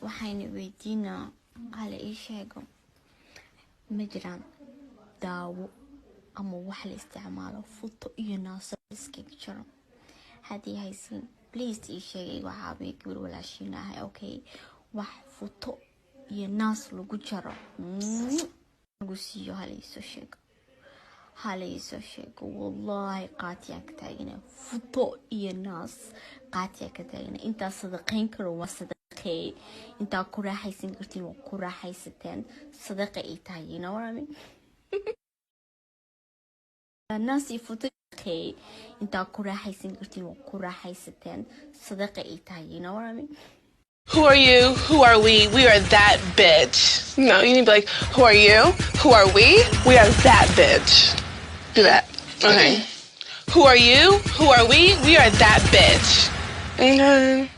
Waxayna weydiinaa, hala ii sheego, ma jiraan daawo ama wax la isticmaalo futo iyo naaso iskaga jiro? Haddii haysiin, please ii sheegay. Igu caawiya, gabar walaashiina ahay. Okay, wax futo iyo naas lagu jaro lagu siiyo, hala iisoo sheego, hala iisoo sheego. Wallaahi qaatiyaan ka taagana, futo iyo naas qaatiyaa ka taagana. Intaa sadaqayn karo waa sadaqeey, intaa ku raaxaysan kartiin waa ku raaxaysateen, sadaqa ay tahay, you know what I mean? Naas iyo futo intaa ku raaxaysan kartiin waa ku raaxaysateen, sadaqa ay tahay, you know what I mean? Who are you? Who are we? We are that bitch. No, you need to be like, who are you? Who are we? We are that bitch. Do that. Okay. Who are you? Who are we? We are that bitch. Okay.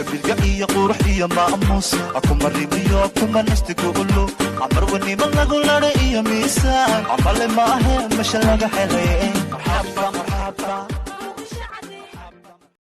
Xafla iyo qurux iyo maamuus, kuma ribiyo kuma nastigulu camarwanimo lagu lara iyo miisaan camale maahe, masha laga helay. Marxaba, marxaba.